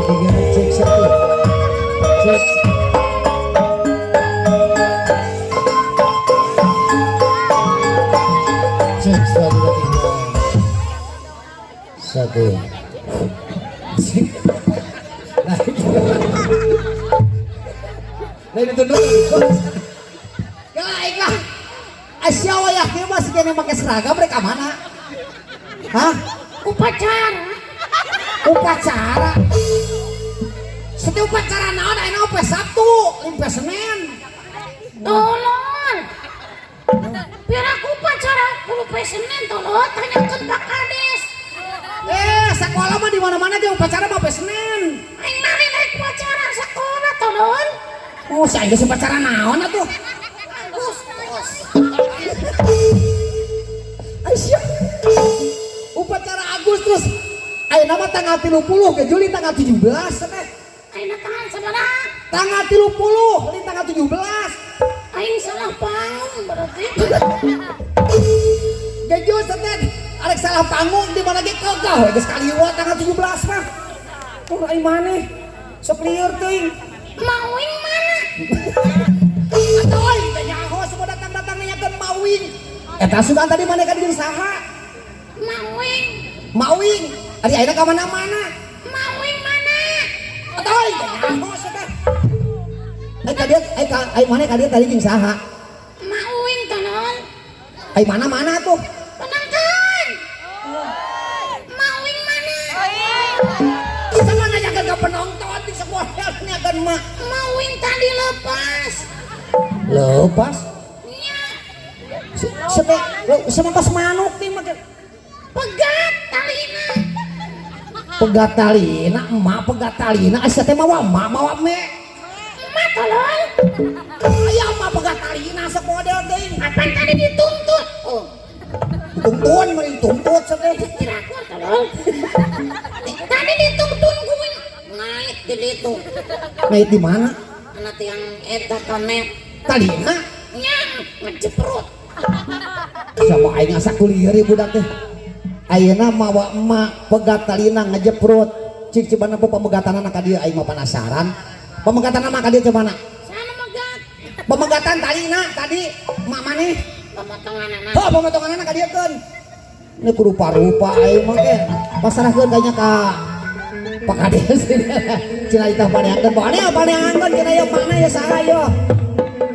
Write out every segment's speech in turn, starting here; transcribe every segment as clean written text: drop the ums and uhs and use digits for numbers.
Dua, tiga, cek satu. Cek. Cek satu, dua, tiga. Satu. Cek. Lagi. Lain itu dulu. Aing lah. Asia wayah kieu masih kena make seragam rek ka mana? Hah? Upacara. Upacara. Setiap upacara naon ayeuna poe Sabtu, lain poe Senin. Tolol. Biar aku upacara kudu poe Senin, tolol, tanyakeun Pak Kades. Eh, sekolah mah di mana-mana dia upacara mah poe Senin. Aing mah rek upacara sekolah, tolol. Oh, saya geus upacara naon atuh? Agustus. Aisyah. Upacara Agustus. Ayeuna mah tanggal 30 ke Juli tanggal 17 teh. Ayeuna tanggal sabaraha? Tanggal 30, ini tanggal 17. Aing salah panggung berarti. Geju teh arek salah panggung di mana ge kegah we geus kaliwat tanggal 17 mah. Oh, ai maneh sok lieur teuing. Mawing mana? Atuh aing teh nyaho semua datang-datang nanyakeun mawing. Eta sugan tadi maneh ka dieu saha? Mawing. Mawing. Ari ayeuna ka mana-mana? Mawing mana? Atuh aing teh nyaho sia. Ai ka dieu ai ka ai maneh ka dieu tadi jeung saha? Mawing, tolol. Ai mana-mana tuh? Penonton. Mawing mana? Sama nanyakeun ka penonton di sekolah nanyakeun mak. Mawing tadi lepas. Lepas. Nya, Sete lo sama pas manuk ting make pegat talina. Pegat talina, emak pegat talina, asa teh mawa emak mawa me. Emak, tolol. Aya emak pegat talina semodel teuing. Apa tadi dituntut? Oh, Tuntun meureun tuntut sete. Kira aku, tolol. Tadi dituntun gue ngait di ditu. Ngait di mana? Anak tiang eta konet. Talina? Nya, ngejeprut. Sama aing asa kulieur ieu budak teh. Ayeuna mawa emak pegat talina ngejeprut. Cik cibana pemegatanana ka dieu, aing mah penasaran. Pemegatanna mah ka dieu cemana? Sana megat. Pemegatan talina tadi emak maneh. Pemotongan anak. Oh, pemotonganana ka dieu keun. Ini kudu rupa aing mah ge. Pasarahkeun kayaknya ka Pak Kades. Cenah itah paneangkeun, paneang paneangkeun cenah ieu makna ya saha ieu.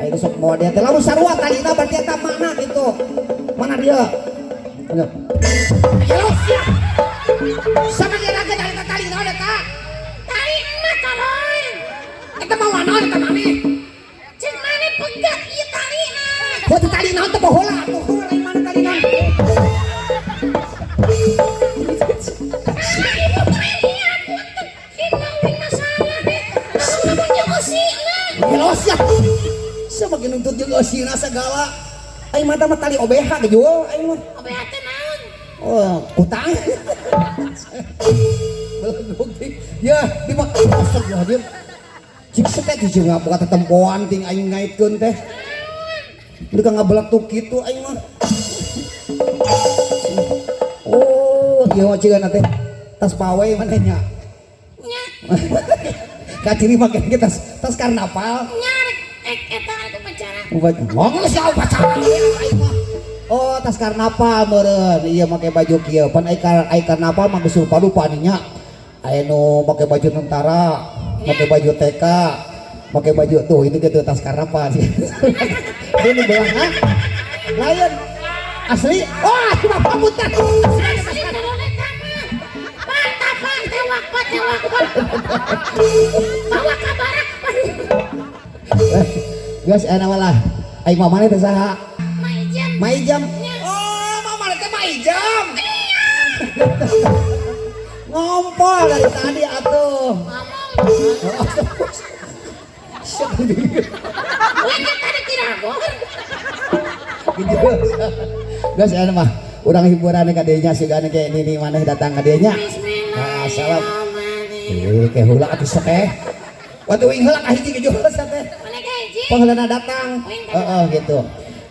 Aing sok model teh lamun sarua talina berarti eta makna gitu. Mana dia? Ayo. Ayo siap. Sama kira ke tali tali naon eta? Tali emak, tolol. Eta mawa naon eta maneh? Cek maneh pegat ieu talina. Heuh teh tali naon teh baheula atuh lain mana tali naon. Ah, ibu teh punten. Ieu mawing masalah deh. Sama jeung eusina. Gelo sia. Semakin nuntut jeung eusina segala. Aing mah mah tali OBH ge jual aing mah. OBH teh naon? Oh, utang. Belegug ting. Ya, di mah astagfirullahaladzim. Cik teh jeung ngaboga tetempoan ting aing ngaitkeun teh. Mereka ngabeletuk kitu aing mah. Oh, ieu mah cigana teh tas pawe maneh nya. Nya, Kaciri make ge tas tas karnaval. Nya rek ek eta rek upacara. Ngomong sia upacara aing mah. Oh, tas karnaval meureun. Ieu make baju kieu. Pan ai karnaval mah geus rupa-rupa nya. Aya nu make baju tentara, make baju TK, make baju tuh itu gitu tas karnaval sih. Ini belah ha? Lain asli. Wah, cuma pamutan. Asli, tolol, eta mah. Pak, tapan tewak, Pak, tewak, Pak. Bawa ka barak. Geus enak malah. Ai mamane teh saha? Maijam. Maijam. Nya. Oh, mamane teh Maijam. Ngompol dari tadi atuh. Ngomong. Siap. Wih, tadi tidak gor. Geus enak mah. Urang hiburan ka dieu nya sigana ke nini maneh datang ka dieu nya. Nah, salam. Bismillahirrahmanirrahim. Eh, ke heula atuh teh. Waktu wing heula ka hiji ge jual teh. Mana ka hiji? Pangheulana datang. Heeh gitu.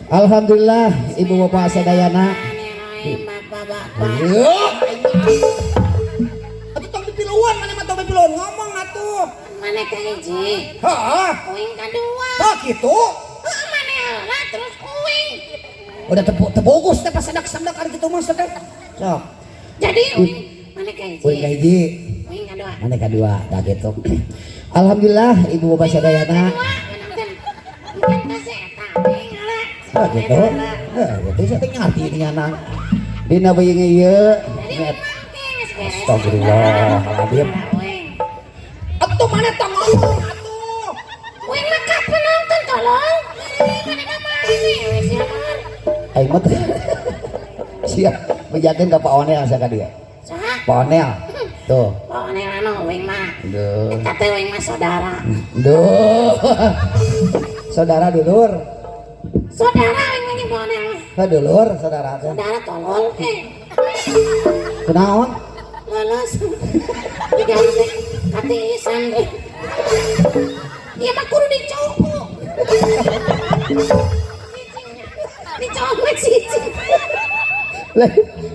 Alhamdulillah ibu bapak sadayana. Bismillahirrahmanirrahim, Bapak-bapak. Ayo. Atuh tong dipiluan maneh mah tong dipiluan ngomong. atuh. Maneh kahiji? Heeh. Uing kadua. Oh gitu. Heeh, maneh heula terus uing. Udah tebogus teh pasadak-sadak ari kitu mah teh. Sok. Jadi uing maneh kahiji? Uing kahiji. Uing kadua. Maneh kadua, dah gitu. Alhamdulillah Ibu Bapak sadayana. Mungkin kasih eta uing heula. Oh gitu. Heeh, gitu saya teh ngarti nyana. Dina bayi ieu. Jadi uing mah geus beres. Astagfirullahaladzim. Uing. Atuh maneh tong ngomong atuh. Uing mah kapan nonton tolong? Maneh mah maneh we sia mah. Aing mah teh. Siap, bejakeun ka Pak Onel asa ka dieu. Saha? Pak Onel. Tuh. Pak Onel anu uing mah. Duh. Eta teh uing mah saudara. Duh. Saudara dulur. Saudara uing mah jeung Pak Onel mah. Heh, dulur saudara teh. Saudara tolol eh. Kunaon? Lolos. Diganti katiisan deh. Ieu mah kudu dicokok. Cicingnya. Dicokok cicing.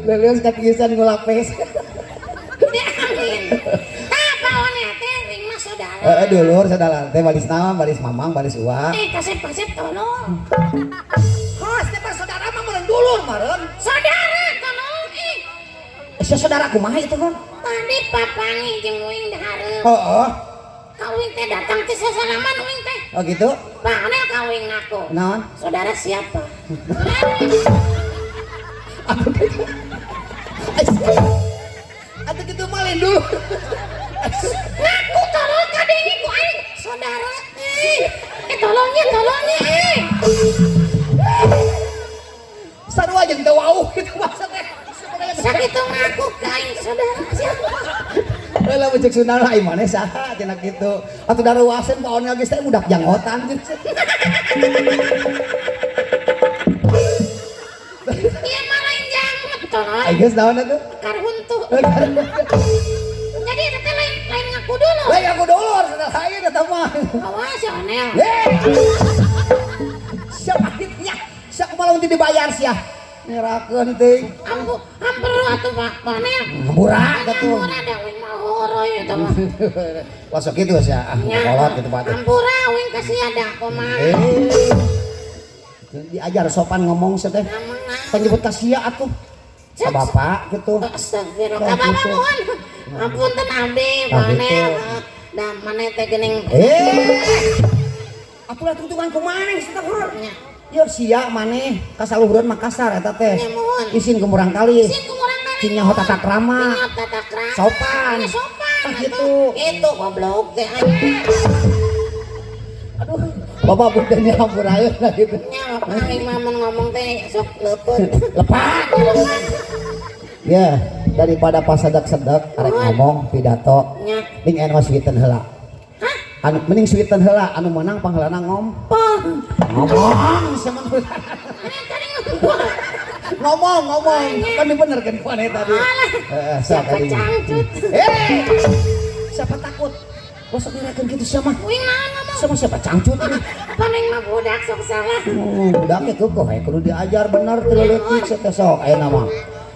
Leuleus katiisan ngulapes. Diangin. Tah Pak Onel teh uing mah saudara. Heeh, dulur saudara teh baris naon, baris mamang, baris uwa. Eh kasep-kasep tolong. Hos teh saudara mah meureun dulur meureun. Saudara tolong eh. Eh, saudara kumaha itu kan? Tadi papangi jeung uing di hareup. Heeh. Ka uing teh datang teh sasalaman uing teh. Oh gitu. Pak Onel ka uing ngaku. Naon? Saudara siapa? Atuh kitu mah lain dulu. Ngaku tolong kadenge ku aing. Saudara eh. Eh tolongnya tolongnya eh. Sarua jeung teu wauh kitu bahasa teh. Sakitu ngaku ka aing saudara siapa? Heula mun cek Sunda lah aing maneh saha cenah kitu. Atuh daruaseun Pak Onel geus teh budak janggotan. Ieu mah lain janggot tolong. Aing geus naon atuh? Akar huntu. Jadi eta teh lain lain ngaku dulu. Lain ngaku dulur saudara lain eta mah. Awas ya Onel. Hei. Siapa nya? Siapa malah teu dibayar sia? Ngerakeun teuing. Ampu ampur atuh Pak Onel. Hampura atuh. Hampura da uing mah horoy eta mah. Masuk kitu sia ah kolot kitu Pak. Hampura uing kasih ada kumaha. Eh. Diajar sopan ngomong sia teh. Penyebut ka sia atuh. Ka bapak gitu. Astagfirullah. Ka bapak mohon. Ampun abdi Pak Onel. Da maneh teh geuning. Eh. Atuh lah tungtungan kumaha sia teh. Ya sia maneh kasaluhureun Makassar eta teh. Isin ku murang kali. Isin ku murang kali. Cing nyaho tata krama. Tata krama. Sopan. Sopan. Ah gitu. Itu goblok teh anjing. Aduh, bapak punten nya hampuraeun lah gitu. Nya bapak aing mah mun ngomong teh sok leupeut. Lepat. Ya, daripada pasadak-sedak arek ngomong pidato. Nya. Ning aya mah suwiten heula. Hah? Anu mending suwiten heula anu meunang pangheulana ngompol. Ngomong sama ngomong ngomong kan dibenerkeun ku aneh tadi. Heeh, sok siapa cangcut. Eh. Siapa takut? Kok sok ngerakeun kitu sia mah? Uing naon ngomong? Sama siapa cangcut ini? Paling mah budak sok salah. Budaknya keukuh we kudu diajar bener teu leutik sia teh sok ayeuna mah.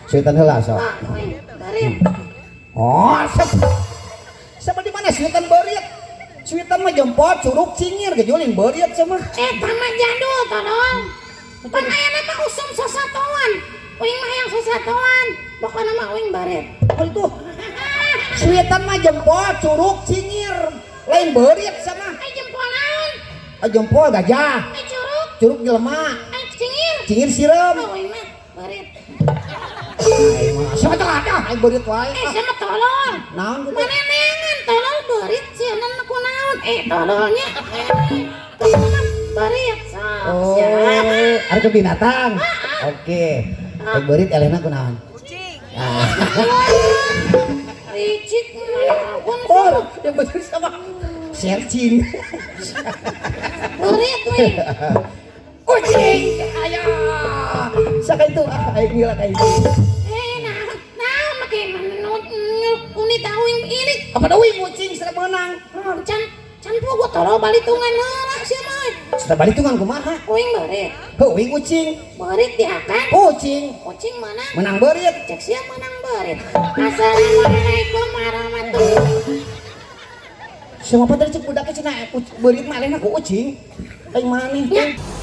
Suitan heula sok. Beurit. Oh, sama di mana suitan beurit? Suitan mah jempol, curug, cingir, gejulin beurit sama. Eta mah jadul tolong. Pan ayeuna mah usum sasatoan. Uing mah hayang sasatoan. Pokona mah uing beurit. Oh itu. Suitan mah jempol, curug, cingir. Lain beurit sama. Ai jempol naon? Ai jempol gajah. Ai curug. Curug jelema. Ai cingir. Cingir sireum. Oh, uing mah beurit. Ai mah siapa teh ada ai beurit wae. Eh siapa tolol? Naon kitu? Manenengan tolol beurit sieun ku naon? Eh tololnya. Beurit sok. Oh, ada ke binatang. Oke. Eh beurit elehna ku naon? Kucing. Ah. Licik naon? Oh, yang bener sama searching. Beurit we. Kucing. Ayo. Saka itu ah aing gila ka itu. Eh nah, nah make menut unit uing ilik. Apa uing kucing sudah menang. Can can pogo tolol balitungan heula sia mah. Sudah balitungan kumaha? Uing beurit. Heuh, uing kucing. Beurit dihakan. Kucing. Kucing menang. Menang beurit. Cek sia menang beurit. Assalamualaikum warahmatullahi. Siapa tadi cek budaknya cenah beurit mah elehna ku ucing. Aing maneh Ya. teh.